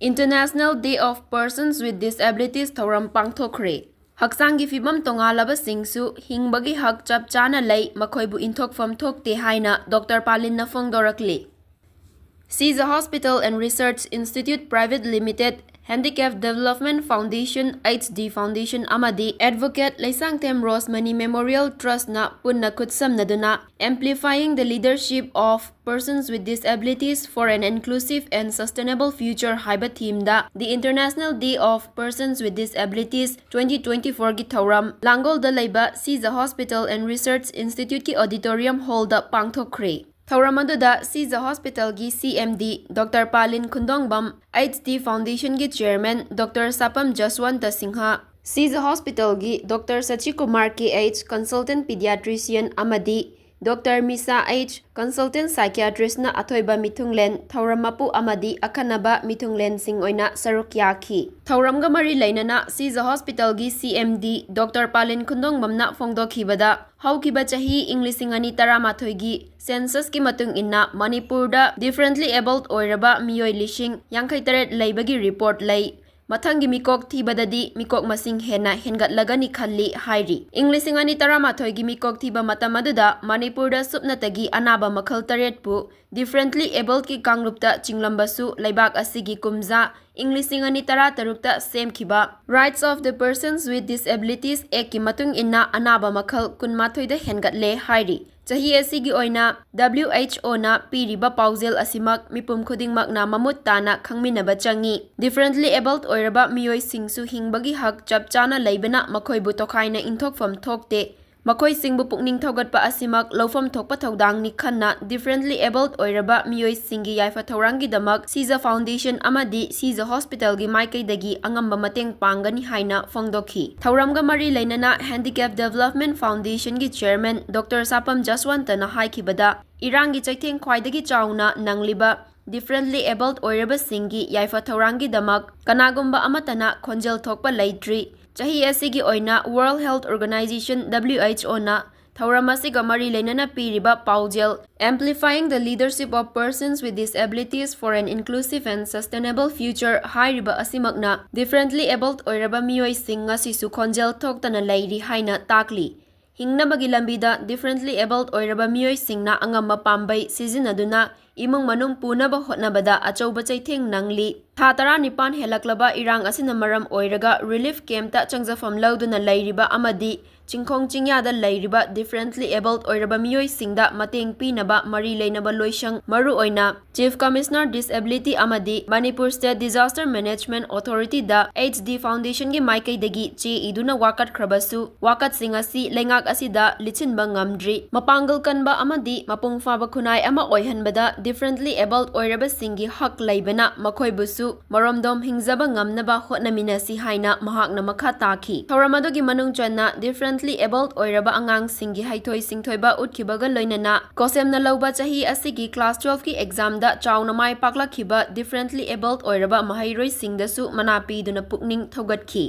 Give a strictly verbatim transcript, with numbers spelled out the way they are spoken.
International Day of Persons with Disabilities ꯊꯧꯔꯝ ꯄꯥꯡꯊꯣꯛꯈ꯭ꯔꯦ꯫ ꯍꯛꯆꯥꯡꯒꯤ ꯐꯤꯕꯝ ꯇꯣꯉꯥꯜꯂꯕꯁꯤꯡꯁꯨ ꯍꯤꯡꯕꯒꯤ ꯍꯛ ꯆꯞ ꯆꯥꯅ ꯂꯩ, ꯃꯈꯣꯏꯕꯨ ꯏꯟꯊꯣꯛꯐꯝ ꯊꯣꯛꯇꯦ ꯍꯥꯏꯅ doctor ꯄꯥꯂꯤꯟꯅ ꯐꯣꯡꯗꯣꯔꯛꯂꯤ꯫ Seiza Hospital and Research Institute Private Limited, Handicap Development Foundation, H D Foundation ꯑꯃꯗꯤ Advocate ꯂꯩꯁꯥꯡꯊꯦꯝ ꯔꯣꯁꯃꯅꯤ Memorial Trustꯅ ꯄꯨꯟꯅ ꯈꯨꯠꯁꯝꯅꯗꯨꯅ Amplifying the Leadership of Persons with Disabilities for an Inclusive and Sustainable Future ꯍꯥꯏꯕ themeꯗ The International Day of Persons with Disabilities twenty twenty-fourꯒꯤ ꯊꯧꯔꯝ ꯂꯥꯡꯒꯣꯜꯗ ꯂꯩꯕ Seiza Hospital and Research Instituteꯀꯤ auditorium hallꯗ ꯄꯥꯡꯊꯣꯛꯈ꯭ꯔꯦ꯫ ꯊꯧꯔꯝ ꯑꯗꯨꯗ Seiza Hospitalꯒꯤ C M D doctor Palin Khundongbam, H D Foundationꯒꯤ Chairman doctor Sapam Jaswant Singh, Seiza Hospitalꯒꯤ doctor Sachikumar K H, Consultant Pediatrician ꯑꯃꯗꯤ doctor Misa H, Consultant Psychiatristꯅ ꯑꯊꯣꯏꯕ ꯃꯤꯊꯨꯡꯂꯦꯟ, ꯊꯧꯔꯝ ꯃꯄꯨ ꯑꯃꯗꯤ ꯑꯈꯟꯅꯕ ꯃꯤꯊꯨꯡꯂꯦꯟꯁꯤꯡ ꯑꯣꯏꯅ ꯁꯔꯨꯛ ꯌꯥꯈꯤ꯫ ꯊꯧꯔꯝꯒ ꯃꯔꯤ ꯂꯩꯅꯅ Seiza Hospitalꯒꯤ C M D doctor Palin ꯈꯨꯟꯗꯣꯡꯕꯝꯅ ꯐꯣꯡꯗꯣꯛꯈꯤꯕꯗ, ꯍꯧꯈꯤꯕ ꯆꯍꯤ ꯏꯪ ꯂꯤꯁꯤꯡ ꯑꯅꯤ ꯇꯔꯥꯃꯥꯊꯣꯏꯒꯤ censusꯀꯤ ꯃꯇꯨꯡ ꯏꯟꯅ ꯃꯅꯤꯄꯨꯔꯗ differently abled ꯑꯣꯏꯔꯕ ꯃꯤꯑꯣꯏ ꯂꯤꯁꯤꯡ ꯌꯥꯡꯈꯩ ꯇꯔꯦꯠ ꯂꯩꯕꯒꯤ report ꯂꯩ꯫ ꯃꯊꯪꯒꯤ ꯃꯤꯀꯣꯛ ꯊꯤꯕꯗꯗꯤ ꯃꯤꯀꯣꯛ ꯃꯁꯤꯡ ꯍꯦꯟꯅ ꯍꯦꯟꯒꯠꯂꯒꯅꯤ ꯈꯜꯂꯤ ꯍꯥꯏꯔꯤ꯫ ꯏꯪ ꯂꯤꯁꯤꯡ ꯑꯅꯤ ꯇꯔꯥꯃꯥꯊꯣꯏꯒꯤ ꯃꯤꯀꯣꯛ ꯊꯤꯕ ꯃꯇꯝ ꯑꯗꯨꯗ ꯃꯅꯤꯄꯨꯔꯗ ꯁꯨꯞꯅꯇꯒꯤ ꯑꯅꯥꯕ ꯃꯈꯜ ꯇꯔꯦꯠꯄꯨ differently abledꯀꯤ ꯀꯥꯡꯂꯨꯞꯇ ꯆꯤꯡꯂꯝꯕꯁꯨ ꯂꯩꯕꯥꯛ ꯑꯁꯤꯒꯤ ꯀꯨꯝꯖꯥ ꯏꯪ ꯂꯤꯁꯤꯡ ꯑꯅꯤ ꯇꯔꯥꯇꯔꯨꯛꯇ ꯁꯦꯝꯈꯤꯕ Rights of the Persons with Disabilities Actꯀꯤ ꯃꯇꯨꯡ ꯏꯟꯅ ꯑꯅꯥꯕ ꯃꯈꯜ ꯀꯨꯟꯃꯥꯊꯣꯏꯗ ꯍꯦꯟꯒꯠꯂꯦ ꯍꯥꯏꯔꯤ꯫ ꯆꯍꯤ ꯑꯁꯤꯒꯤ ꯑꯣꯏꯅ W H Oꯅ ꯄꯤꯔꯤꯕ ꯄꯥꯎꯖꯦꯜ ꯑꯁꯤꯃꯛ ꯃꯤꯄꯨꯝ ꯈꯨꯗꯤꯡꯃꯛꯅ ꯃꯃꯨꯠ ꯇꯥꯅ ꯈꯪꯃꯤꯟꯅꯕ ꯆꯪꯏ꯫ Differently abled ꯑꯣꯏꯔꯕ ꯃꯤꯑꯣꯏꯁꯤꯡꯁꯨ ꯍꯤꯡꯕꯒꯤ ꯍꯛ ꯆꯞ ꯆꯥꯅ ꯂꯩꯕꯅ ꯃꯈꯣꯏꯕꯨ ꯇꯣꯈꯥꯏꯅ ꯏꯟꯊꯣꯛꯐꯝ ꯊꯣꯛꯇꯦ꯫ ꯃꯈꯣꯏꯁꯤꯡꯕꯨ ꯄꯨꯛꯅꯤꯡ ꯊꯧꯒꯠꯄ ꯑꯁꯤꯃꯛ ꯂꯧꯐꯝ ꯊꯣꯛꯄ ꯊꯧꯗꯥꯡꯅꯤ ꯈꯟꯅ differently abled ꯑꯣꯏꯔꯕ ꯃꯤꯑꯣꯏꯁꯤꯡꯒꯤ ꯌꯥꯏꯐ ꯊꯧꯔꯥꯡꯒꯤꯗꯃꯛ Seiza Foundation ꯑꯃꯗꯤ Seiza Hospitalꯒꯤ ꯃꯥꯏꯀꯩꯗꯒꯤ ꯑꯉꯝꯕ ꯃꯇꯦꯡ ꯄꯥꯡꯒꯅꯤ ꯍꯥꯏꯅ ꯐꯣꯡꯗꯣꯛꯈꯤ꯫ ꯊꯧꯔꯝꯒ ꯃꯔꯤ ꯂꯩꯅꯅ Handicap Development Foundationꯒꯤ Chairman ꯗꯣꯛꯇꯔ ꯁꯥꯄꯝ ꯖꯁꯋꯟꯇꯅ ꯍꯥꯏꯈꯤꯕꯗ, ꯏꯔꯥꯡꯒꯤ ꯆꯩꯊꯦꯡ ꯈ꯭ꯋꯥꯏꯗꯒꯤ ꯆꯥꯎꯅ ꯅꯪꯂꯤꯕ differently abled ꯑꯣꯏꯔꯕꯁꯤꯡꯒꯤ ꯌꯥꯏꯐ ꯊꯧꯔꯥꯡꯒꯤꯗꯃꯛ ꯀꯅꯥꯒꯨꯝꯕ ꯑꯃꯠꯇꯅ ꯈꯣꯟꯖꯦꯜ ꯊꯣꯛꯄ ꯂꯩꯇ꯭ꯔꯤ꯫ ꯆꯍꯤ ꯑꯁꯤꯒꯤ ꯑꯣꯏꯅ World Health Organization W H Oꯅ ꯊꯧꯔꯝ ꯑꯁꯤꯒ ꯃꯔꯤ ꯂꯩꯅꯅ ꯄꯤꯔꯤꯕ ꯄꯥꯎꯖꯦꯜ Amplifying the Leadership of Persons with Disabilities for an Inclusive and Sustainable Future ꯍꯥꯏꯔꯤꯕ ꯑꯁꯤꯃꯛꯅ differently abled ꯑꯣꯏꯔꯕ ꯃꯤꯑꯣꯏꯁꯤꯡ ꯉꯁꯤꯁꯨ ꯈꯣꯟꯖꯦꯜ ꯊꯣꯛꯇꯅ ꯂꯩꯔꯤ ꯍꯥꯏꯅ ꯇꯥꯛꯂꯤ꯫ ꯍꯤꯡꯅꯕꯒꯤ ꯂꯝꯕꯤꯗ differently abled ꯑꯣꯏꯔꯕ ꯃꯤꯑꯣꯏꯁꯤꯡꯅ ꯑꯉꯝꯕ ꯄꯥꯝꯕꯩ ꯁꯤꯖꯤꯟꯅꯗꯨꯅ ꯏꯃꯨꯡ ꯃꯅꯨꯡ ꯄꯨꯅꯕ ꯍꯣꯠꯅꯕꯗ ꯑꯆꯧꯕ ꯆꯩꯊꯦꯡ ꯅꯪꯂꯤ꯫ ꯊꯥ ꯇꯔꯥꯅꯤꯄꯥꯟ ꯍꯦꯜꯂꯛꯂꯕ ꯏꯔꯥꯡ ꯑꯁꯤꯅ ꯃꯔꯝ ꯑꯣꯏꯔꯒ relief camp ꯇ ꯆꯪꯖꯐꯝ ꯂꯧꯗꯨꯅ ꯂꯩꯔꯤꯕ ꯑꯃꯗꯤ ꯆꯤꯡꯈꯣꯡ ꯆꯤꯡꯌꯥꯗ ꯂꯩꯔꯤꯕ differently abled ꯑꯣꯏꯔꯕ ꯃꯤꯑꯣꯏꯁꯤꯡꯗ ꯃꯇꯦꯡ ꯄꯤꯅꯕ ꯃꯔꯤ ꯂꯩꯅꯕ ꯂꯣꯏꯁꯪ, ꯃꯔꯨꯑꯣꯏꯅ Chief Commissioner Disability ꯑꯃꯗꯤ Manipur State Disaster Management Authority ꯗ H D Foundation ꯒꯤ ꯃꯥꯏꯀꯩꯗꯒꯤ ꯆꯦ ꯏꯗꯨꯅ ꯋꯥꯀꯠꯈ꯭ꯔꯕꯁꯨ, ꯋꯥꯀꯠꯁꯤꯡ ꯑꯁꯤ ꯂꯩꯉꯥꯛ ꯑꯁꯤꯗ ꯂꯤꯠꯁꯤꯟꯕ ꯉꯝꯗ꯭ꯔꯤ꯫ ꯃꯄꯥꯡꯒꯜ ꯀꯟꯕ ꯑꯃꯗꯤ ꯃꯄꯨꯡ ꯐꯥꯕ ꯈꯨꯟꯅꯥꯏ ꯑꯃ ꯑꯣꯏꯍꯟꯕꯗ differently abled ꯑꯣꯏꯔꯕꯁꯤꯡꯒꯤ ꯍꯛ ꯂꯩꯕꯅ ꯃꯈꯣꯏꯕꯨꯁꯨ ꯃꯔꯣꯝꯗꯣꯝ ꯍꯤꯡꯖꯕ ꯉꯝꯅꯕ ꯍꯣꯠꯅꯃꯤꯟꯅꯁꯤ ꯍꯥꯏꯅ ꯃꯍꯥꯛꯅ ꯃꯈꯥ ꯇꯥꯈꯤ꯫ ꯊꯧꯔꯝ ꯑꯗꯨꯒꯤ ꯃꯅꯨꯡ ꯆꯟꯅ differently abled ꯑꯣꯏꯔꯕ ꯑꯉꯥꯡꯁꯤꯡꯒꯤ ꯍꯩꯊꯣꯏ ꯁꯤꯡꯊꯣꯏꯕ ꯎꯠꯈꯤꯕꯒ ꯂꯣꯏꯅꯅ ꯀꯣꯁꯦꯝꯅ ꯂꯧꯕ ꯆꯍꯤ ꯑꯁꯤꯒꯤ class twelve ꯀꯤ exam ꯗ ꯆꯥꯎꯅ ꯃꯥꯏ ꯄꯥꯛꯂꯛꯈꯤꯕ differently abled ꯑꯣꯏꯔꯕ ꯃꯍꯩꯔꯣꯏꯁꯤꯡꯗꯁꯨ ꯃꯅꯥ ꯄꯤꯗꯨꯅ ꯄꯨꯛꯅꯤꯡ ꯊꯧꯒꯠꯈꯤ꯫